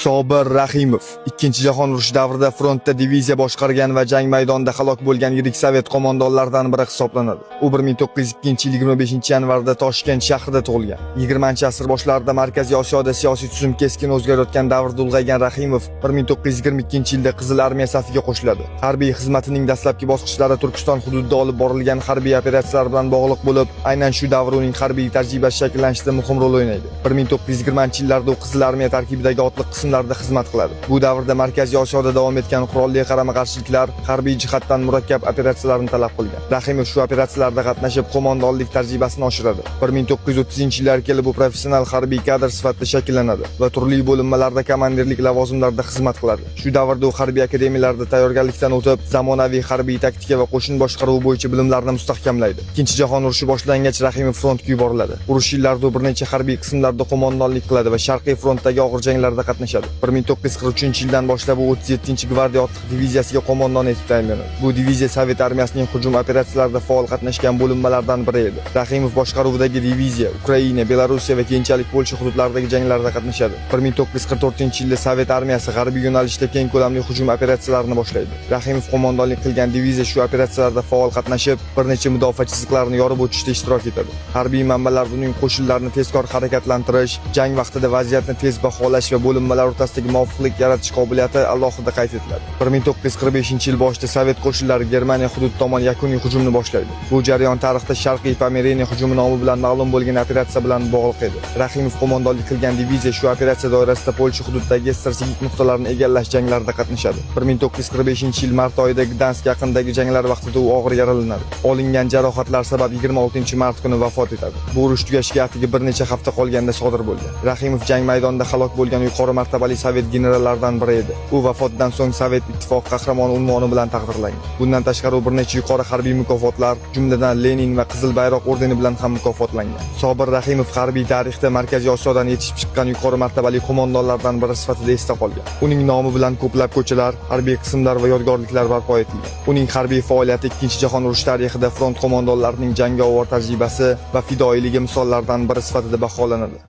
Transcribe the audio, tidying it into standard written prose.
Sobir Rahimov Ikkinchi jahon urushi davrida frontda diviziya boshqargan va jang maydonida halok bo'lgan yirik sovet qo'mondonlaridan biri hisoblanadi. U 1902-yil 25-yanvarda Toshkent shahrida tug'ilgan. 20-asr boshlarida Markaziy Osiyoda siyosiy tuzum keskin o'zgarayotgan davrda ulg'aygan Rahimov 1922-yilda Qizil armiya safiga qo'shiladi. Harbiy xizmatining dastlabki bosqichlari Turkiston hududida olib borilgan harbiy operatsiyalar bilan bog'liq bo'lib, aynan shu davr uning harbiy tajribasi shakllanishida muhim rol o'ynaydi. 1920-yillarda u Qizil armiya tarkibidagi otliq qismlarda xizmat qiladi. Bu davrda Markaziy Osiyoda davom etgan qurolli qarama-qarshiliklar harbiy jihatdan murakkab operatsiyalarni talab qilgan. Rahimov shu operatsiyalarda qatnashib, qo'mondonlik tajribasini oshiradi. 1930-yillar kelib u professional harbiy kadr sifatida shakllanadi va turli bo'linmalarda komandirlik lavozimlarida xizmat qiladi. Shu davrda u harbiy akademiyalarda tayyorgarlikdan o'tib, zamonaviy harbiy taktika va qo'shin boshqaruvi bo'yicha bilimlarini mustahkamlaydi. Ikkinchi jahon urushi boshlangach, Rahimov frontga yuboriladi. Urush yillarida u bir necha harbiy qismlarda qo'mondonlik qiladi va Sharqiy frontdagi og'ir janglarda qatnashadi. 1943-yildan boshlab u 37-gvardiya otliq diviziyasiga qo'mondon etib tayinlanadi. Bu diviziya Sovet armiyasining hujum operatsiyalarida faol qatnashgan bo'linmalaridan biri edi. Rahimov boshqaruvidagi diviziya Ukraina, Belorussiya va keyinchalik Polsha hududlaridagi janglarda qatnashadi. 1944-yilda Sovet armiyasi g'arbiy yo'nalishda keng ko'lamli hujum operatsiyalarini boshlaydi. Rahimov qo'mondonlik qilgan diviziya shu operatsiyalarda faol qatnashib, bir necha mudofaa chiziqlarini yorib o'tishda ishtirok etadi. Harbiy manbalarda uning qo'shinlarini tezkor harakatlantirish, jang vaqtida vaziyatni tez baholash va bo'linmalar o'rtasidagi muvofiqlik yaratish qobiliyati alohida qayd etiladi. 1945-yil boshida Sovet qo'shinlari Germaniya hududi tomon yakuniy hujumni boshlaydi. Bu jarayon tarixda Sharqiy Pomeraniya hujumi nomi bilan ma'lum bo'lgan operatsiya bilan bog'liq edi. Rahimov qo'mondonlik qilgan diviziya shu operatsiya doirasida Polsha hududidagi strategik nuqtalarni egallash janglarida qatnashadi. 1945-yil mart oyida Gdansk yaqinidagi janglar vaqtida u og'ir yaralanadi. Olingan jarohatlar sabab 26-mart kuni vafot etadi. Bu urush tugashiga atigi bir necha hafta qolganda sodir bo'lgan. Rahimov jang maydonida halok bo'lgan yuqori martabali sovet generallaridan biri edi. U vafotidan so'ng Sovet Ittifoqi qahramoni unvoni bilan taqdirlangan. Bundan tashqari u bir necha yuqori harbiy mukofotlar, jumladan Lenin va Qizil bayroq ordeni bilan ham mukofotlangan. Sobir Rahimov harbiy tarixda Markaziy Osiyodan yetishib chiqqan yuqori martabali qo'mondonlardan biri sifatida esda qolgan. Uning nomi bilan ko'plab ko'chalar, harbiy qismlar va yodgorliklar barpo etilgan. Uning harbiy faoliyati Ikkinchi jahon urushi tarixida front qo'mondonlarining jangovar tajribasi va fidoyiligi misollaridan biri sifatida baholanadi.